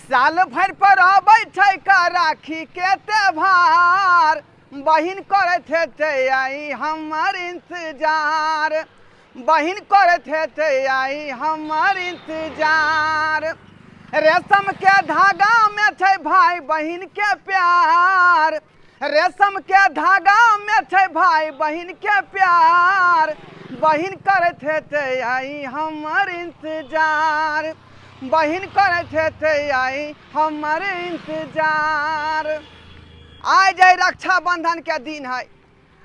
साल भरि पर अबै छै का राखी के त्योहार, बहिन करैत हेतै आई हमर इंतजार, बहिन करैत हेतै आई हमर इंतजार। रेशम के धागा में छै भाई बहिन के प्यार, रेशम के धागा में छै भाई बहिन के प्यार, बहिन करैत हेतै आई हमर इंतजार, बहिन करैत हेतै आई हमर इंतजार। आइ जे रक्षाबंधन के दिन है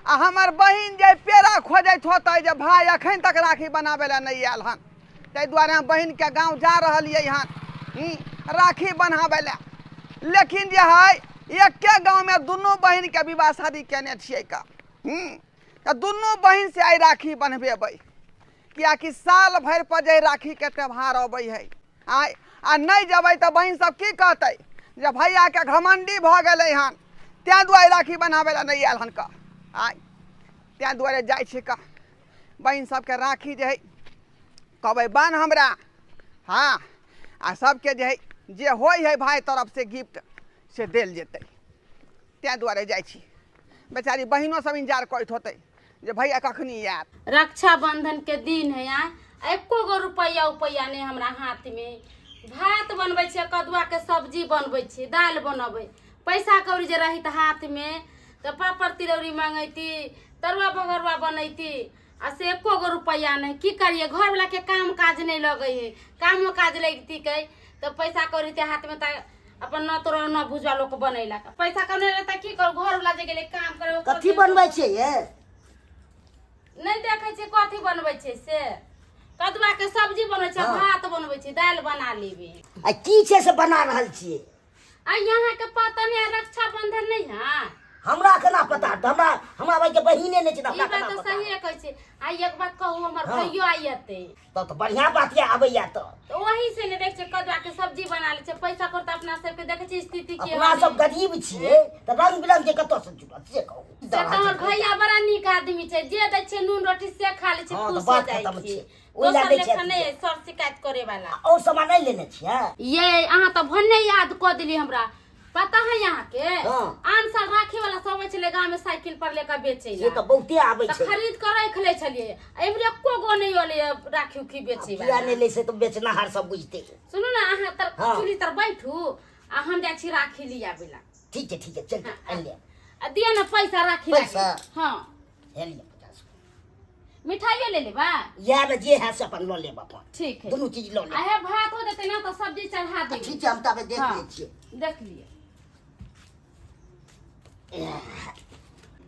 आ हमर बहिन जे पेड़ा खोजैत होतै जे भाई अखन तक राखी बनाबै लए नहि आयल हन, ताहि दुआरे हम बहिनके गाँव जा रहलियै हन राखी बन्हाबै लए। लेकिन जे है एके गाँवमे दुनू बहिनके विवाह शादी केने छियै का, तऽ दुनू बहिन से आइ राखी बन्हबेबै, किएकि साल भरि पर जे राखीके त्यौहार अबै है आइ, आ नहि जेबै तऽ बहिन सब की कहतै जे भैयाके घमण्डी भऽ गेलै हन, ताहि दुआरे राखी बन्हाबै लए नहि आयल हन कऽ आइ, ताहि दुआरे जाइ छी कऽ बहिन सबके राखी जे है कहबै बान्ह हमरा, हँ, आ सबके जे है जे होइ है भाय तरफ से गिफ्ट से देल जेतै, ताहि दुआरे जाइ छी। बेचारी बहिनो सब इंतजार करैत होतै जे भैया कखनी आयत। रक्षाबंधन के दिन है आ एको गो रुपैआ उपैआ नहि हमरा हाथ में। भात बनबै छियै, कदुआ के सब्जी बनबै छियै, दालि बनबै, पैसा कौड़ी जे रहित हाथ में तऽ पापड़ तिलौरी मंगैती, तरुआ बघरुआ बनैती, आ से एको गो रुपैआ नहि। की करियै, घरवला के काम काज नहि लगै है, कामो काज लगितिकै तऽ पैसा कौड़ी के हाथ में तऽ अपन न तोरा न भुजवा लोक बनैलक। पैसा कौड़ी नहि रहतै की करू, घरवला जे गेलै काम करे ओकर कथी बनबै छियै ये? नहि देखै छियै कथी बनबै छियै से, कदुआ के सब्जी बनबै छियै, भात बनबै छियै, दालि बना लेबै। आ की छै से बना रहल छियै? आ यहाँ के पता नहीं है रक्षाबंधन नहीं है? हमरा केना पता? हमरा हमरा भाई के बहिने नहि छै तऽ ई हमरा बात केना तऽ पता? सहिए कहै छै। आ एक बात कहू, हमर भैयो आई एतै। तब तऽ बढ़िया बात यऽ, आबैया तऽ। तऽ वही से ने देख छै कदुआ के सब्जी बना लै छै, पैसा कर तऽ अपना सबके देखै छै स्थिति की अपना सब गरीब छियै तऽ रंग बिरंग के कतऽ से जुटत से कहू? से तऽ हमर भैया बड़ा नीक आदमी छै, जे दै छै नून रोटी से खा लै छै, हँ, तऽ खुश हो बात जाइ खतम छै। छै। ओहि लए दोसर दै छै लेखा नहि सर शिकायत करे वाला। और सामान नहि लेने छियै? ये अहाँ तऽ भन्ने याद कऽ देली हमरा। पता है यहाँ के आन साल राखी वाला सब अबै छलै गाँव में साइकिल पर लेकर बेचे से तऽ बहुते आबै तऽ छै, खरीद कर राखि लै छलियै। एहिबेर एको गो नहि एलै राखी उखी बेचे किया वाला। नहि लै छै तऽ बेचनाहार सब बुझते। सुनू ने, अहाँ तर चूल्ही तर बैठू आ हम जाइ छी राखी लियाबै ला। ठीक छै, ठीक छै, चल आनि ले। आ दिअ ने पैसा राखी लागी। पैसा? हँ। हे लिअ 50। मिठाइयो ले लेबा? इएह ने जे है से अपन लऽ लेब अपन। ठीक है, दुनू चीज लऽ लेब। आ हे भात हो जेतै ने तऽ सब्जी चढ़ा देबै। ठीक छै, हम ताबे देख लै छियै। देख लिअ।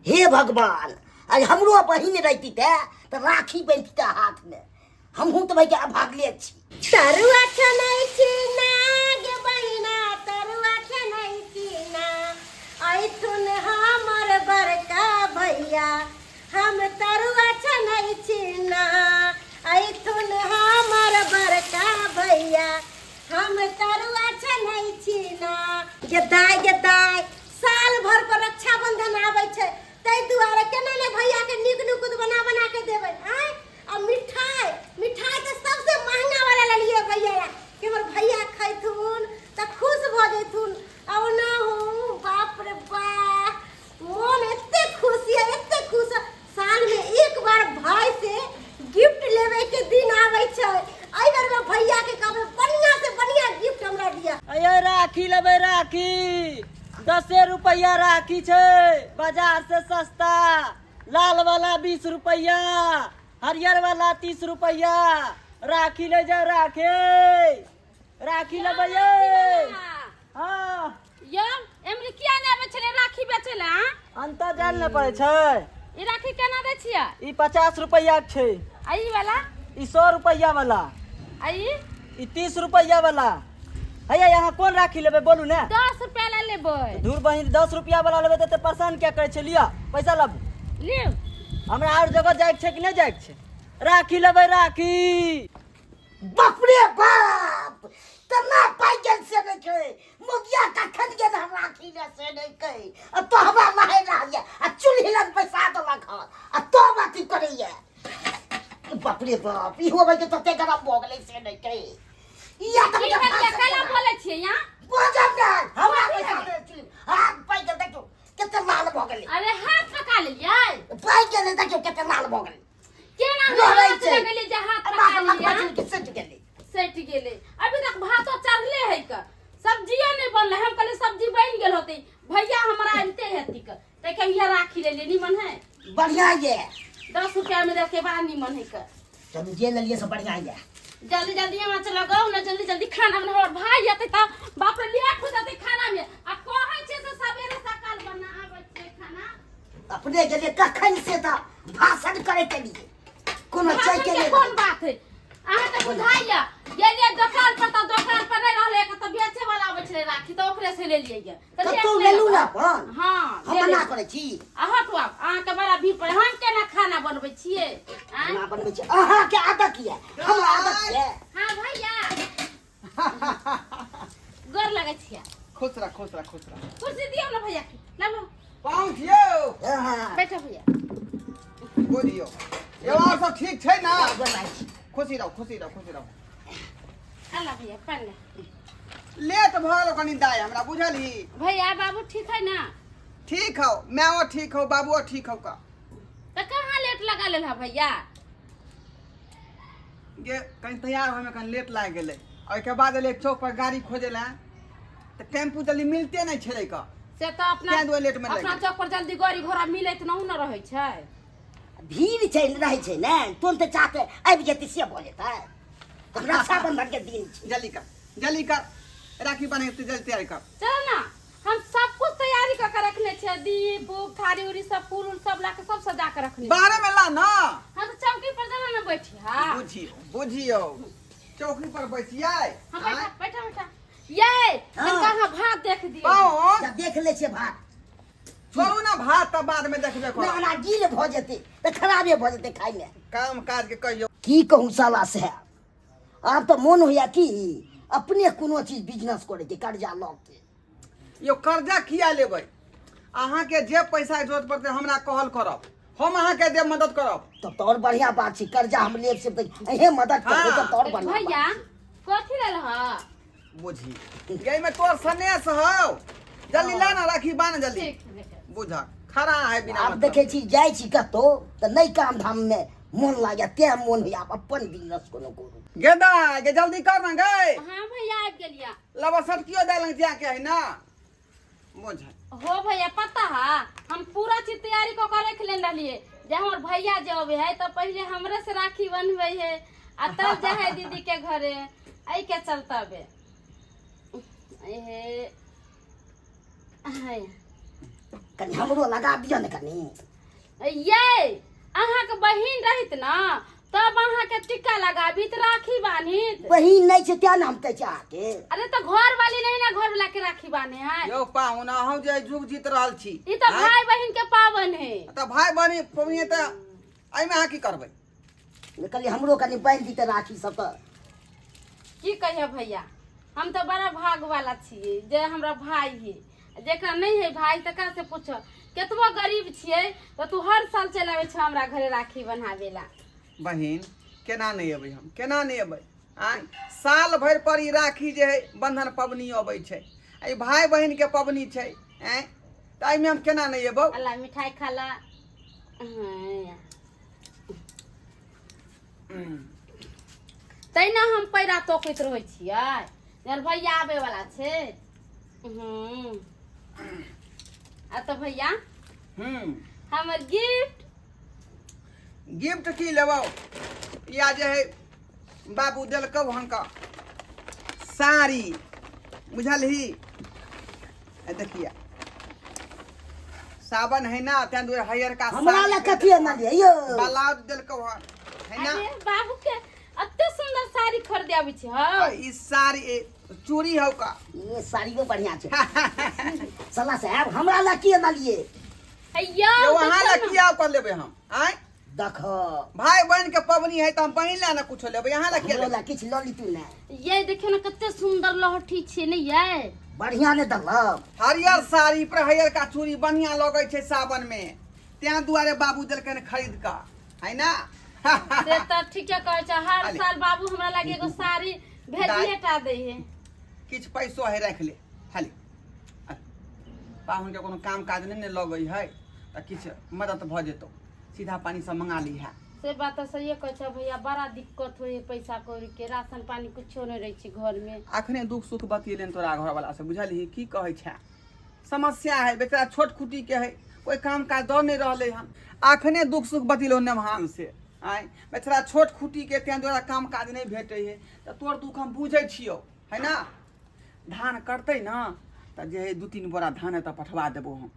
हे भगवान, आइ हमरो बहिन रहिती तऽ राखी बन्हितै हाथमे, हमहूँ तऽ भाइके अभागले छी। तरुआ छनै छी नाग बहिना, तरुआ छनै छी ना, अइथुन हमर बड़का भैया, हम तरुआ छनै छी ना, अइथुन हमर बड़का भैया, हम तरुआ छनै छी ना। गे दाय, गे दाय, साल भर पर रक्षाबंधन आबै छै, ताहि दुआरे केना ने भैया के नीक नुकुत बना बना के देबै आँय। आ मिठाई, मिठाई तऽ सबसे महंगा वाला लेलियै भैया ला कि हमर भैया खैथुन तऽ खुश भऽ जैथुन। आ ओना हूँ बाप रे बा, मोन एते खुश यऽ, एते खुश। साल में एक बार भाई से गिफ्ट लेवे के दिन आबै छै, एहि बेर में भैया के कहबै बढ़िया से बढ़िया गिफ्ट हमरा दिअ। अये राखी लेबै राखी, 10 रुपैआ राखी छै, बाजार से सस्ता। लाल वाला 20 रुपैआ, हरियर वाला 30 रुपैआ। राखी ले जाओ राखी, राखी लेबै ये। हाँ। यो एमरी किया नहि आबै छलै राखी बेचै लए? अंतर जान ने पड़ै छै। ई राखी केना दै छियै? ई 50 रुपैआ के छै। आ ई वाला? ई 100 रुपैआ वाला। आ ई? ई 30 रुपैआ वाला। हैया यहाँ कोन राखी लेबै बोलू ने? 10 रुपया ला लेबै। धूर बहिन, 10 रुपया वाला लेबै तऽ एते परेशान किया करै छै? लिअ पैसा लाबू। लिअ। हमरा आओर जगह जाइके छै कि नहि जाइके छै? राखी लेबै राखी। बाप रे बाप, तना पाइ गेल से नहि छै, मोगिया कखन गेल हम राखी ले से नहि कहै, आ तो हमरा नहाय रहल यऽ आ चूल्ही लग बैसा देलक हन आ तो अथी करैया। बाप रे बाप, इहो भाई के तते गरम भऽ गेलै से नहि कहै। इया तऽ की भेल? केना बोलै छियै यहाँ? देखियौ कते लाल भऽ गेलै। केना लहरै हाथ छै। लगेलियै जे हाथ आ बाप पका लगबै लिअ? छै कि सटि गेलै। सटि गेलै। अभी तक भातो चढ़ले है क, सब्जियो नहीं बनले। हम कहले सब्जी बन गेल होते, भैया हमरा आबिते हेती क, ते के इहे राखी लेलियै। निमन है? बढ़िया ये। 10 रुपया में देके बड़ा निमन है क। चलू, जे लेलियै से बढ़िया ये। जल्दी जल्दी आँच लगाउ ने, जल्दी जल्दी खाना बना। हमर भाई अतै त बाप रे लेट हो जेतै खाना में। आ कहै छै से सवेरे सकाल बना आबै छै खाना। अपने गेलियै कखन से तऽ भाषण करे के लिए कोनो भाषण चैके के नहि। कोन बात है, अहाँ के बुझाइया? गेलियै दोकान पर तऽ दोकान पर नहि रहलै, तऽ बेचे वाला आबै छलै राखी, तऽ ओकरे से लेलियै ये। तऽ कतौ लेट नहि लेलू ने लगल। अपन? हाँ, हम ले मना लेलियै। करै छी? अहाँ तो आब अहाँके बड़ा भीड़ पड़े, हम केना खाना बनबै छियै? आँय? खाना बनबै छी, अहाँके आदत यऽ, हमरा आदत यऽ? हाँ भैया, गोर लगै छियै। खुश रह, खुश रह, खुश रह। कुर्सी दियौ ने भैया के, लाबू। पहुँच यौ। हाँ। बैठो भैया। बुझियौ यौ, आओर सब ठीक छै ने? गोर लागै छी। खुशी रहू, खुशी रहू, खुशी रहू। अल्लाह भैया, पानि ले। लेट भऽ गेल कनि दाय हमरा, बुझलही? भैया, बाबू ठीक है ना? ठीक हौ, मायो ठीक हौ, बाबुओ ठीक हौ का। तऽ कहाँ लेट लगा लेल है भैया? गे, कनि तैयार होइमे कनि लेट लागि गेलै। ओहिके बाद एलियै चौक पर गाड़ी खोजै लए, तऽ टेम्पू जल्दी मिलते नहि छलै का। से तऽ अपना तें दुआरे लेट मे लागि अपना गेलै। चौक पर जल्दी गाड़ी घोड़ा मिलैत नहु न रहै छै। भीड़ छै, रहै छै ने, तुरंत चाहते आबि जेतै से भऽ जेतै। आब रक्षाबंधन के दिन छै। जल्दी कर, जल्दी कर, राखी बनेतै, जल्दी तैयारी कर। चल ना, हम सब कुछ तैयारी कऽ के रखने छियै, दीप उप थारी उरी सब, फूल उल सब ला के सब सजा के रखने छियै। बाहरे में ला ना। हाँ, तऽ चौकी पर चलो ना बैठिया। बुझियौ, बुझियौ, चौकी पर बैसियै। हाँ, बैठा बैठा बैठा। ये हाँ। कहाँ भात देख दियौ। पाहुन। जब देख लै छियै भात। छोड़ू ना भात, तऽ बाद में देखबे ना करब। ना, गील भऽ जेतै तऽ खराबे भऽ जेतै खाइमे। काम काज के कहियौ। की कहूँ साला साहेब, आब तऽ मोन होइया कि अपने कोनो चीज बिजनेस करैके, कर्जा लऽ के। यौ, कर्जा किया लेबै? अहाँके जे पैसा के जरूरत पड़तै, हमरा कहल करब, हम अहाँके देब, मदद करब। तब तऽ आओर बढ़िया बात छै। कर्जा हम लेब से तऽ अहें मदद करबै, तब तऽ आओर बढ़िया भैया बात छै। कथी लेल ह? बुझी एहिमे तोर सनेस हौ। जल्दी ला ना, राखी बान जल्दी। ठीक है। बुझ खड़ा है बिना आब मतलब। देखै छी, जाइ छी कतौ तऽ नहि काम धाम मे मोन लागैया, तें मोन होइया आब अपन बिजनेस कोनो करू। गेदा गे, जल्दी कर ना गे। हाँ भैया, आबि गेलिया। लबा सटकियो दे लग जाके है ना, बुझ। हो भैया, पता है, हम पूरा चीज तैयारी कऽ के रख लेने रहलियै जे हमर भैया जे अबै है तऽ पहिले हमरे से राखी बन्हबै है आ तब जाइ है दीदी के घरे। एहि के चलते बे हे हाय। कनि हमरो लगा दिअ ने कनि। ये अहाँके बहिन रहित ना, तब अहाँके टिक्का लगाबित, राखी बान्हित। बहिन नहि छै तें ने हम कहै छी अहाँके। अरे, तऽ घर वाली नहीं ना घर वाला के राखी बान्हे है। यौ पाहुन, अहूँ जे जुग जीत रहल छी। ई तऽ आँय? भाई बहिन के पावन है। तऽ भाय बहिन पबनी तऽ एहिमे अहाँ की करबै? कहलियै हमरो कनि बान्हि दितै राखी सब तऽ। की कहिए भैया, हम तऽ बड़ा भाग वाला छियै जे हमरा भाई है। जेकरा नहीं है भाई तकरा से पूछो, केतबो गरीब छियै तऽ तू हर साल चलि आबै छौ हमरा घरे राखी बन्हाबे ला। बहिन, केना नहि अबै हम, केना नहि अबै? आँय, साल भरि पर ई राखी जे है बंधन पबनी अबै छै, आ ई भाय बहिन के पबनी छै। आँय, तऽ एहिमे हम केना नहि अयबौ? अल्लाह, मिठाई खाला। हाँ। तहिना हम पैरा तोकैत रहै छियै जहन भैया आबै वाला छै। आ तऽ भैया, हमर गिफ्ट? गिफ्ट की लेबौ? या जे है बाबू देलकौ हनका साड़ी, बुझलही? आ देखिया, सावन है ना, तें दुआरे हरियरका हमरा साड़ी लए कथी आनलियै यौ? ब्लाउज देलकौ हन, है ना? अरे, बाबू के एते सुंदर साड़ी खरीदे आबै छै हौ। आ ई साड़ी चूड़ी हौ का। ये साड़ियो बढ़िया छै। सला साहेब, हमरा लए की आनलियै? यौ, यौ, अहाँ लए देखियौ किया कर लेबै हम? आँय? देख। भाय बहिन के पबनी है तऽ हम बहिन लए ने कुछो लेबै, अहाँ लए किया हमरो लेबै? लए किछु लऽ लीतू ने। ने, ये देखियौ ने कते सुंदर लहठी छै ने ये। बढ़िया ने देलक? हरियर साड़ी पर हरियरका चूड़ी बढ़िया लगै छै सावन में, तें दुआरे बाबू देलकनि खरीद कऽ, है ना? से तऽ ठीके कहै छै, हर अरे। साल बाबू हमरा लागे एगो साड़ी भेजिए टा दै है। किछु पैसो है, राखि ले खाली। पाहुनके कोनो काम काज नहि ने लगै है, तऽ किछु मदद भऽ जेतौ। सीधा पानी सब मंगा ली है। से बात तऽ सहिए कहै छै भैया, बड़ा दिक्कत होइ है पैसा कौड़ी के, राशन पानी कुछो नहि रहै छै घर में। अखने दुख सुख बतियेलनि तोरा घरवाला से, बुझलही की कहै छै? समस्या है, बेचारा छोट खुटी के है, कोई काम काज दऽ नहि रहलै हन। अखने दुख सुख बतियेलहुँ नेमहान से, आँय बेचारा छोट खुटी के तें द्वारा काम काज नहि भेटै है। तऽ तोर दुख हम बुझै छियौ, है ना? धान कटतै ने तऽ जे है 2-3 बोरा धान है तऽ पठवा देबो हम,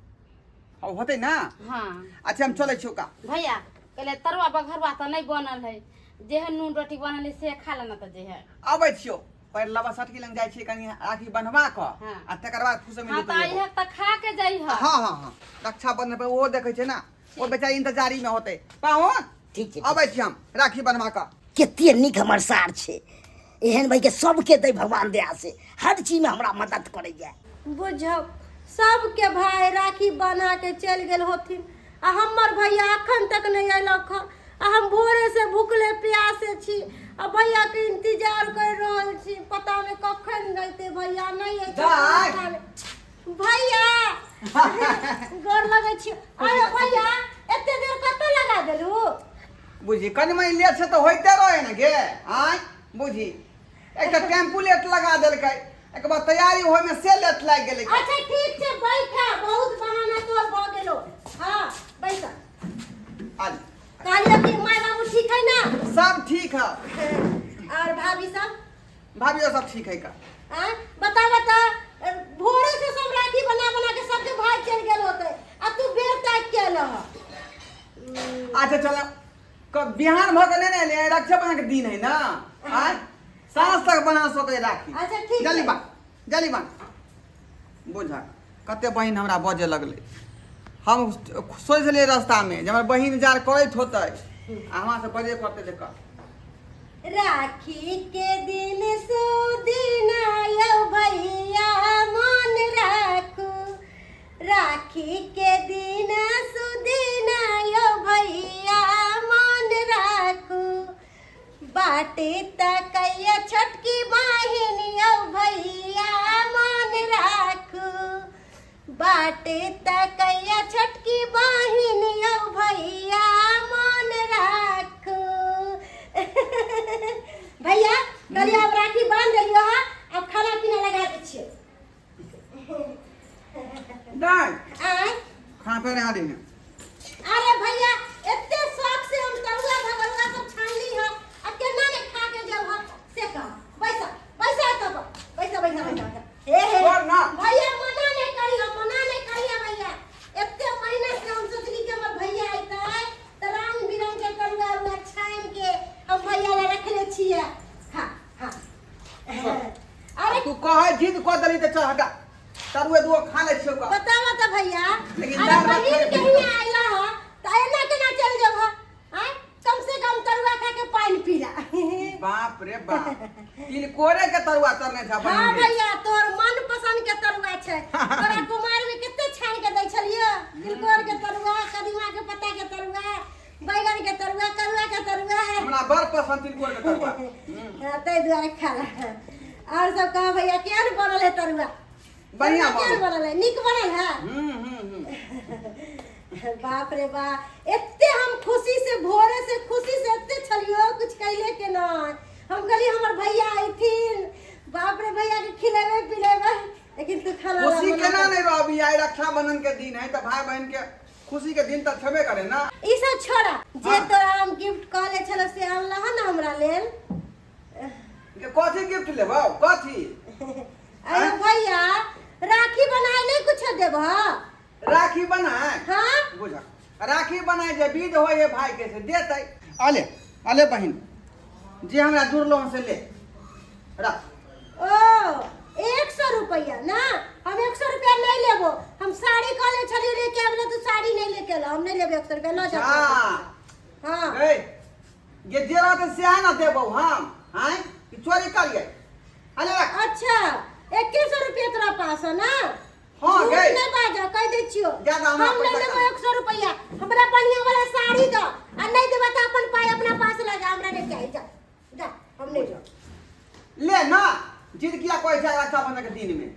अब होतै ना? हाँ। अच्छा हम चलै छियौ का। भैया कहले तरुआ बघरुआ तऽ नहि बनल है, जे है नून रोटी बनल है से खा लेना तऽ जे है। अबै छियौ, पहिले लबा सटकी लग जाइ छियै कनि राखी बन्हवा कऽ। हाँ। आ तकर बाद फुसमे हाँ तऽ अइहे तऽ खा के जइह। हाँ हाँ हाँ, रक्षाबंधन पर ओहो देखै छै ना, ओ बेचारी इंतजारी में होतै। पाहुन ठीक छै। अबै छी हम राखी बन्हवा कऽ। कते नीक हमर सार छै, एहन भाई के सबके दै भगवान दया से, हर चीज में हमरा मदद करैया। बुझब सबके भाय राखी बन्हा के चलि गेल होथिन आ हमर भैया अखन तक नहि अयलक हँ, आ हम भोरे से भुखले प्यासे छी आ भैया के इंतजार कर रहल छी, पता नहि कखन अयतै भैया, नहि अयतै। दाय। पता नहि। भैया गोर लगै छी। अरे भैया एते देर कतऽ लगा देलू? बुझी कनि मनि लेट से तऽ होइते रहे ने गे। आँय बुझी एक तऽ टेम्पू लेट लगा देलकै, एक बार तैयारी होय में से लेट लागि गेलै। अच्छा ठीक छै बैठा, बहुत बहाना तोर भऽ गेलो। हाँ बैठ। आल कहलियो कि माय बाबू ठीक है ना? सब ठीक है। और भाभी सब? भाभियो सब ठीक है का। आँ बता बता, भोरे से सब राखी बना बना के सबके भाई चल गेल होते आ तू बेर ताक के अलो। अच्छा चल, कब बिहान भऽ के नहि ने एलियै, रक्षाबंधन के दिन है ना, आँय साँझ तक बना सकै राखी। अच्छा, ठीक जल्दी छै। बा जल्दी बा। बुझा कते बहिन हमरा बजे लगलै, हम सोचि छलियै रास्तामे जे हमर बहिन जार करैत होतै आ हमरा से बजे पड़तै जे कर। राखी के दिन सुदिन आयो भैया मन राखू, राखी के दिन सुदिन आयो भैया मन राखू, बाटे तकैया छोटकी बहिन यौ भैया मन राखू, बाटे तकैया छोटकी बहिन यौ भैया मन राखू। भैया कहलियै आब राखी बांध देलियौ हँ, आब खाना पीना लगा दै छियै। दाय आँय खाना पीना लगा दीने। अरे भैया एते शौक से हम तरुआ भगरुआ सब छानली हँ, आ केना ने खा के जाउ हँ से कह। बैसा बैसा तब बैसा बैसा बैसा बैसा। हे हे छोड़ ना। भैया मना नहीं करियो, मना नहीं करियो भैया, एते महीना से हम सोचली कि हमर भैया अइतै तऽ रंग बिरंग के तरुआ उरुआ छानि के हम भैया ला रखले छियै। हाँ हाँ अरे तू कहै जिद कऽ देली तऽ चल हटा, तरुए दुओ खा लै छियौ का। बतावा तऽ भैया, लेकिन अरे दाल भात बहिन खाइ के हियाँ अइला हँ तऽ एना केना चलि जेबह? आँय कम से कम तरुआ खा के पानि पी ला। बाप रे बाप, तिलकोरे के तरुआ तरने छा हाँ बहिन रे। भैया तोर मन पसंद के तरुआ छै, तोरा कुमार में कते छानि के दै छलियो, तिलकोर के तरुआ, कदीमा के पत्ता के तरुआ, बैगन के तरुआ, करुआ के तरुआ। हमरा बड़ पसंद तिलकोर के तरुआ। हाँ, ताहि दुआरे खा ला। और सब कह भैया केहन बनल है तरुआ? बढ़िया तरुआ केहन बनल। बनल है? नीक बनल है? हम्म हम्म हम्म। बाप रे बा, एते हम खुशी से भोरे से खुशी से एते छलियो कुछ कैले के नहीं। हम कहली हमर भैया अइथिन, बाप रे भैया के खिलेबे पिलेबे, लेकिन तू खाना खुशी बना केना के- नहीं रहबी? आइ रक्षाबंधन के दिन है तऽ भाई बहन के खुशी के दिन तऽ छेबे करे ना। ई सब छोड़ा, जे हाँ। तोरा हम गिफ्ट कहले छलो से अनलह ना हमरा लेल? के कथी गिफ्ट लेबौ कथी? अरे भैया राखी बनाए नहीं कुछ देबह? राखी बनाए? हाँ। बुझ राखी बनाए जे विध होय है भाई के से देतै। अले अले बहिन जे हमरा जुड़लो हन से ले रख। ओ 100 रुपया ना, हम 100 रुपया नहीं लेबो, हम साड़ी कहले छलियो लेके आबले, तू साड़ी नहीं लेके एलो, हम नहीं लेबो 100 रुपया ल जा। हाँ। हाँ। ए, ये जे रहतै सएह ना देबौ हम, आँय ई चोरी करियै। अले रख। अच्छा 2100 रुपया तोरा पास है ना? हाँ, झूठ गई। नहीं बाजो, कह दै छियो। ज्यादा हमरा हम नहीं पैसा लेबो कहाँ। 100 रुपया, हमरा बढ़िया वाला साड़ी दो, आ नहीं देबा तो अपन पाई अपना पास लगा, हमरा नहीं चाहिए, जा जा हम नहीं जाओ। ले ना जिद किया कहै छै रक्षाबंधन के दिन में।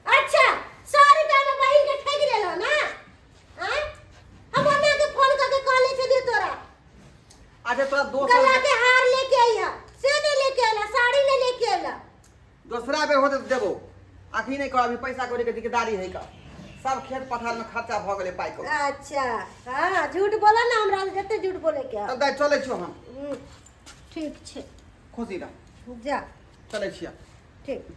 अच्छा 100 रुपया में बहिन के ठगि लेलो ना? आँय हम ओना के फोन करके कहले अखनी नहीं कर, अभी पैसा कौड़ी के दिकदारी है का, सब खेत पथार में खर्चा भ गेलै पाइ कौड़ी। अच्छा हाँ, झूठ बोला ना हमरा से, जते झूठ बोले के। तब दाइ चलै छियौ हम। ठीक छै। खुशी रह। जा। चलै छियै। ठीक।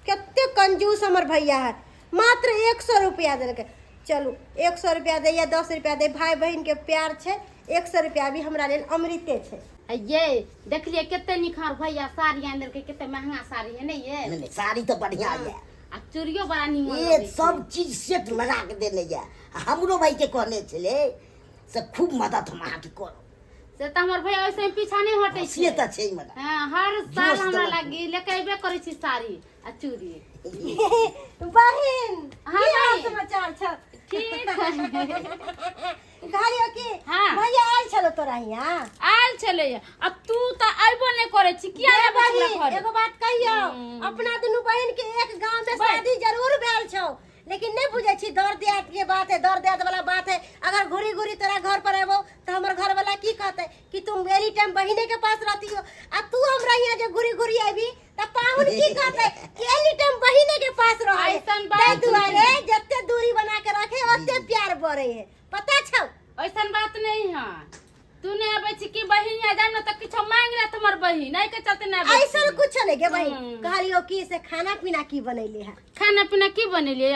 कते कंजूस हमर भैया है, मात्र 100 रुपया देलकै। चलू 100 रुपया दे या 10 रुपया दे, भाई बहिन के प्यार छै, 100 रुपया भी हमरा लेल अमृते छै। आ ये देखलिए कते नीक हमर भैया साड़ी आनि देलकै, कते महंगा साड़ी है ने ये। नहीं, नहीं, साड़ी तो बढ़िया है। आ चूड़ियो बड़ा नीमन ये लगै छै। सब चीज सेट लगा के देने ये। आ हमरो भाई के कहने छले से खूब मदद हम अहाँके करब। से तऽ हमर भैया ओइसे पीछा नहीं हटै से छै। तऽ छै मदद। हाँ, हर साल जोश हमरा देलक। लागी लेके अयबे करै छी साड़ी आ चूड़ी। बहिन, हाँ, की हाल बहिन। समाचार छ? ठीक है। कहलियो कि हाँ। भैया आयल छलो तोरा हियाँ? आयल छलै, आ तू तऽ अयबो नहि करै छी, किया गे आबै छी बहिन, हमरा घर? एगो बात कहियो, अपना दुनू बहिन के एक गांव में शादी जरूर भेल छौ, लेकिन नहीं बुझे छी दर दियाद के बात है, दर दियाद वाला बात है। अगर घूरी घूरी तोरा घर पर एबो तो हमर घर वाला की कहते कि तुम एनी टाइम बहिने के पास रहती हो, आ तू हमरा यहाँ जे घूरी घूरी आबी त पाहुन की कहते कि एनी टाइम बहिने के पास रहे। ऐसन बात ताहि दुआरे जते दूरी बना के रखे ओते प्यार बढ़े है, पता छौ? ऐसन बात नहीं है, तू नहीं आबै छी कि बहिन यहाँ जाब ने तऽ किछो मांगि लेत हमर बहिन, एहि के चलते नहि आबै छी। ऐसन कुछ नहीं गे बहिन। कहलियो कि से खाना पीना की बनैले है? खाना पीना की बनेलियै?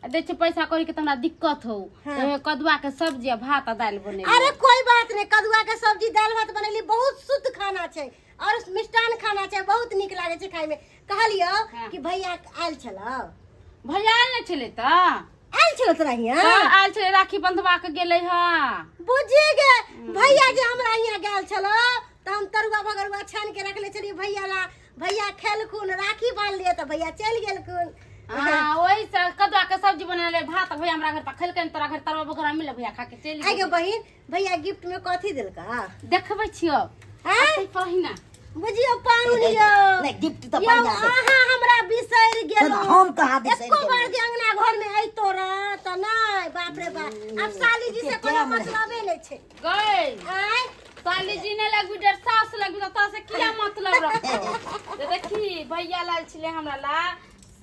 आ दै छै पैसा कौड़ी के तऽ हमरा दिक्कत हौ। हाँ। तऽ कदुआ के सब्जी आ भात आ दालि बनेलियै। अरे कोई बात नहीं, कदुआ के सब्जी दाल भात बनैली, बहुत शुद्ध खाना छै और मिष्टान खाना छै, बहुत नीक लागे छै खाय में। कहलियो हाँ। कि भैया आयल छलो? भैया आयल नहि छलै तऽ? आयल छलो तोरा हियाँ? तऽ आयल छलै, राखी बंधवा के गेलै हँ। बुझि गे भैया जे हमरा हियाँ गेल छलो तऽ हम तरुआ भगरुआ छानि के रखले छलियै भैया ला, भैया खेलखुन, राखी बान्हलियै तऽ भैया चलि गेलखुन। हाँ, ओही से कदुआ के सब्जी बनेले, भात भैया हमरा घर पर खेलकै, तोरा घर तरुआ बगरा मिले, भैया खा के चलि आइ गे गेलै। बहिन, भैया गिफ्ट में कथी देलका? देखबै छियौ। आँय? पहिना बुझियो पाहुन यौ। नहीं, गिफ्ट तऽ यौ, बढ़िया दे। अहाँ हमरा बिसरि गेलहुँ। हम कहाँ बिसरि एको बार गेलहुँ? जे अंगना घर में अइतो रह तऽ नहि, बाप रे बाप, आब साली जी से एते कोनो टाइम रहै। मतलबे नहि छै। गई आँय? साली जी नहि लगबी डर, सास लगबी तऽ तोरा से किया मतलब रखो? तऽ देखी भैया लाल छलै हमरा ला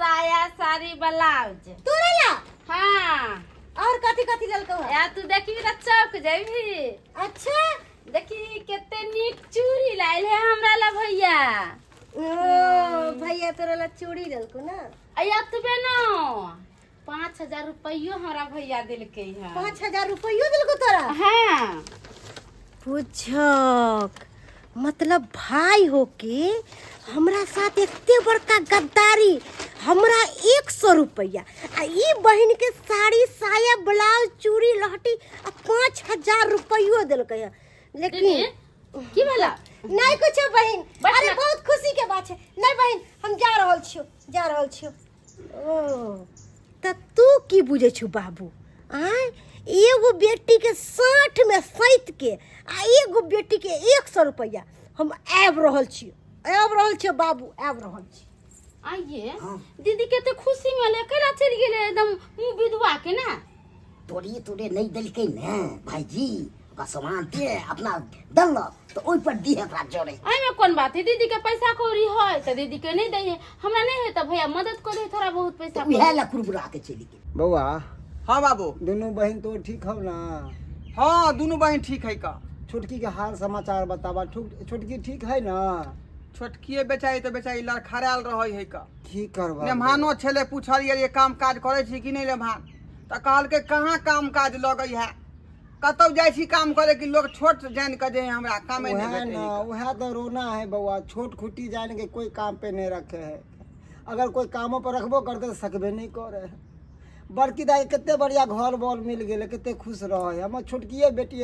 साया साड़ी ब्लाउज। तोरे ला? हाँ। और कथी कथी लेलकौ हँ? या तू देखबी तऽ चौक जेबही। अच्छा। देखी कते नीक चूड़ी लायल है हमरा ला भैया। ओ भैया तोरा ला चूड़ी लेलकौ ना? आ एतबे न, 5000 रुपैयो हमरा भैया देलकै है। 5000 रुपैयो देलकौ तोरा? हाँ। बुझक मतलब भाई होके हमरा साथ एते बड़का गद्दारी, हमरा 100 रुपैया आ ई बहिन के साड़ी साया ब्लाउज चूड़ी लहठी आ 5000 रुपैयो देलकै हँ। लेकिन दीदी की भेला? नहीं कुछ बहिन, बैठ अरे ना। बहुत खुशी के बात है। नहीं बहिन, हम जा रहल छियो, जा रहल छियो। ओ त तू की बुझै छु बाबू? आँय, एगो बेटी के 60 में सैत के आ एगो बेटी के 100 रुपैया। हम आबि रहल छियो, आबि रहल छियो बाबू, आबि रहल छी। आइए दीदी कते खुशी में ले केना चलि गेलै एकदम मुँह विधवा के ना? तोरे तोरे नहीं देलकै ने भाईजी, ओकरा सामान दे अपना देलक तऽ ओहि पर दिहे ओकरा जड़े। एहिमे कोन बात है? दीदी के पैसा कौड़ी है तऽ दीदी के नहीं दै है, हमरा नहीं है तऽ भैया मदद कर दे थोड़ा बहुत पैसा। तऽ उएह लए कुरबुरा के चलि गेल। बौआ। हाँ बाबू। दुनू बहिन तो ठीक हौ ना? हाँ, दुनू बहिन ठीक है का। छोटकी के हाल समाचार बताबा, छोटकी ठीक है ना? छोटकिए बेचारी तऽ बेचारी लड़खड़ायल रहै है का। की करबा? लेम्हानो छलै, पूछलियै जे काम काज करै छी कि नहि लेम्हान, तऽ कहलकै कहाँ काम काज लगै है, कतौ जाइ छी काम करे कि लोग छोट जानि कऽ जे हमरा कामे नहि वह भेटै ना है का। वह तो रोना है बउआ, छोट खुटी जान के कोई काम पे नहीं रखे है, अगर कोई कामों पर रखबो करते तो सकबे नहीं करे है। बड़की दाई कते बढ़िया घर बर मिल गेलै, कते खुश रहे है। हमर छोटकिए बेटी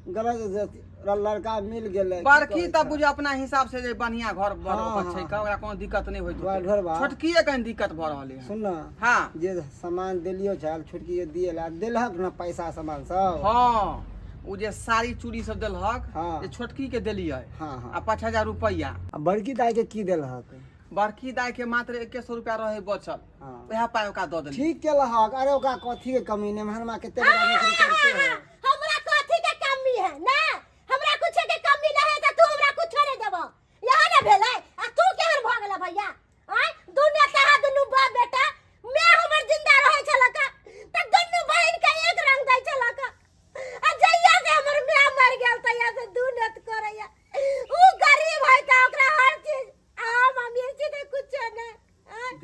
गलत लड़का मिल गेलै। की बड़की कहै तऽ छै? बुझ अपना हिसाब से जे बढ़िया घर बर हाँ, ओकर छै हाँ। का, ओकरा कोनो दिक्कत नहि होइत ढोर- होतै। ढोरबा। छोटकिए कनि दिक्कत भऽ रहलै हन। सुन ना। हाँ। जे सामान देलियो छल छोटकी के दिए ला, देलहक ना पैसा सामान सब? हाँ, ओ जे साड़ी चूड़ी सब देलहक। हाँ। जे छोटकी के देलियै। हाँ, हाँ। आ 5000 रुपैआ। आ बड़की दाई के की देलहक? बड़की दाई के मात्र 2100 रुपया रहे बचल। हाँ। वएह पाइ ओकरा दऽ देलियै। ठीक केलहक। अरे ओकरा कथी के कमी ने, हरमा कते बड़ा नौकरी करते है। हमरा कथी के कमी है ना, हमरा कुछ के कमी नहीं है त तू हमरा कुछ नहीं देबो, यहाँ ना भेलै। आ तू केहन भऽ गेला भैया? आँय, दुनिया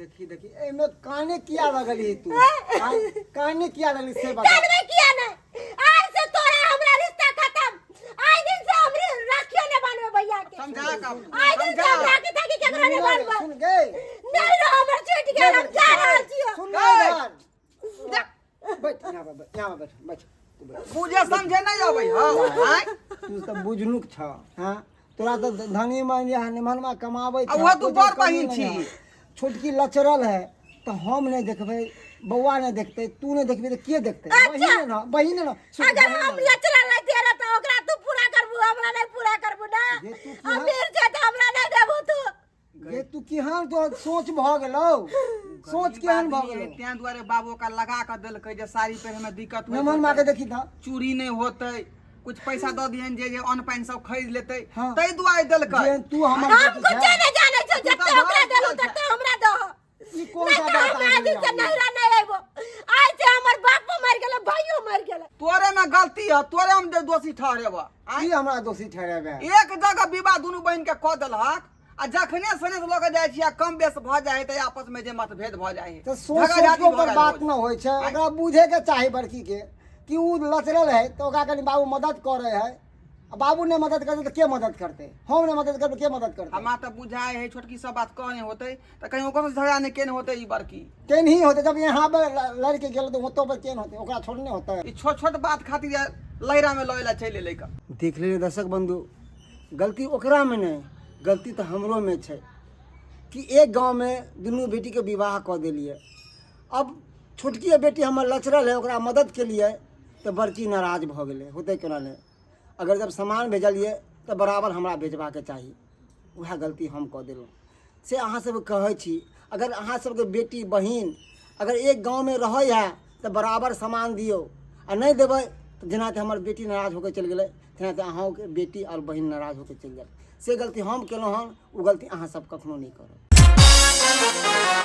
देखी देखी एमे काने किया लगली तू आँय? काने किया लगली से बता। कानबे किया नहीं? आज से तोरा हमरा रिश्ता खत्म। आइ दिन से हम राखियो ने बांधबे भैया के। समझा का। आइ दिन से हम समझा। राखी ताकि केकरो ने बांधबे। सुन गए? नहीं रहो, हमर छूट गेल, हम जा रहल छियो। सुन ना, इधर बैठ, यहाँ पर बैठ, यहाँ पर बैठ, बैठ तू बैठ। बुझे समझे नहीं अबै हौ आँय? तू सब बुझनुक छ। हाँ, तोरा तऽ धनी मन जे निमनमा कमाबै आ उहे तू कोइ बड़ कमी बहिन नहि छी। है। छोटकी लचरल है तऽ हम नहि देखबै, बौआ नहि देखतै, तू नहि देखबी तऽ के देखतै? अच्छा। बहिन ने, बहिन ने, सुन, अगर बहिन हम ने। लचरा लैते रह तऽ ओकरा तू पूरा करबू, हमरा नहीं पूरा करबू ना? जे तू किहा- अमीर छै तऽ हमरा नहीं देबू तू? जे तू केहन तो सोच भऽ गेलौ, सोच केहन भऽ गेलौ? तें दुआरे बाबू ओकरा लगा कऽ देलकै जे साड़ी पहिरे में दिक्कत होइत निमन माँ के होतै, देखी तऽ चूड़ी नहि होतै, कुछ पैसा दऽ दिहन जे जे अन्न पानि सब खरीद लेतै। हाँ। ताहि दुआरे देलकै। जे तू हमर हम बेटी कुछ छै नहीं जानै छौ। तू जते तऽ ओकरा घर देलू चलल छै। तते हमरा दहो। ई कोन नहीं सा तऽ बात हम आ आज गेलै? से नहिरा नहीं अयबो। आज से हमर बापो मरि गेलै, भाइयो मरि गेलै। तोरे में गलती है, तोरे हम दोषी ठहरेबह। की हमरा दोषी ठहरेबे? एक जगह विवाह दुनू बहिन के कऽ देलहक आ जखने सने लऽ के जाइ छी आ कम बेस भऽ जाइ है तऽ आपस में जे मतभेद भऽ जाइ है, तऽ सोच झगड़ा सोच झाटी के भऽ ऊपर गेल बात रोज। न होइ छै। ओकरा बुझे के चाही बड़की के कि उ लचरल है तऽ ओकरा कनि बाबू मदद करे है। आ बाबू नहि मदद करतै तऽ के मदद करतै? हम नहि मदद करबै, के मदद करतै? हमरा तऽ बुझाइ है छोटकी सब बात कहने होतै तऽ कहीं ओकरो से झगड़ा नहि केने होतै ई बड़की। केन ही होतै? जब यहाँ पर लड़के गेल तऽ ओतौ पर केन होतै? ओकरा छोड़ने होतै? ई छोट छोट बात खातिर लहरा में लड़े ला चलि एलै का। देख लेलियै दर्शक बंधु, गलती ओकरामे नहि, गलती तऽ हमरोमे छै कि एक गाँवमे दुनू बेटीके विवाह कऽ देलियै। अब छोटकी बेटी हमर लचरल है, ओकरा मदद केलियै तऽ बड़की नाराज भऽ गेलै। होतै केना नहि? अगर जब सामान भेजलियै तऽ बराबर हमरा भेजबाके चाही। उएह गलती हम कऽ देलहुँ। से अहाँ सबके कहै छी, अगर अहाँ सबके बेटी बहिन अगर एक गाँवमे रहै है तऽ बराबर सामान दियौ। आ नहि देबै तऽ जेनाते हमर बेटी नाराज होके चलि गेलै, तेनाहिते अहूँके बेटी आओर बहिन नाराज होके चलि जायत। से गलती हम केलहुँ हन, ओ गलती अहाँ सब कखनो नहि करब।